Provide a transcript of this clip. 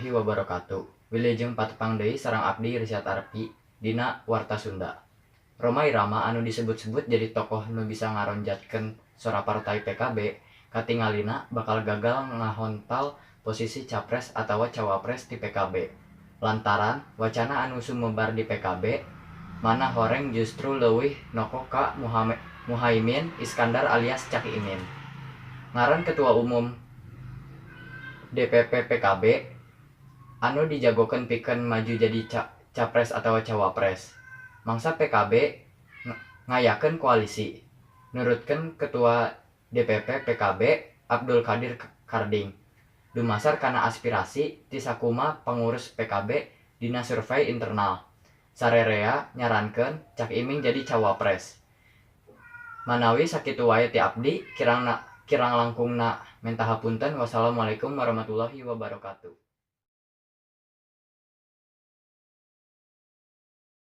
Warahmatullahi wabarakatuh. Wilujeng patepang deui sareng abdi Risyad Arfi dina Warta Sunda. Rhoma Irama anu disebut-sebut jadi tokoh nu bisa ngaronjatkeun sora partai PKB, katingalina bakal gagal ngahontal posisi capres atawa cawapres ti PKB. Lantaran wacana anu sumebar di PKB, mana horeng justru leuwih noko ka Muhaimin Iskandar alias Cak Imin. Ngaran Ketua Umum DPP PKB anu dijagokeun pikeun maju jadi capres atawa cawapres. Mangsa PKB ngayakeun koalisi. Nurutkeun Ketua DPP PKB Abdul Kadir Karding. Dumasar kana aspirasi ti sakumaha pangurus PKB dina survei internal. Sarerea nyarankeun Cak Imin jadi cawapres. Manawi sakitu wae ti abdi, kirang langkungna menta hapunten. Wassalamualaikum warahmatullahi wabarakatuh.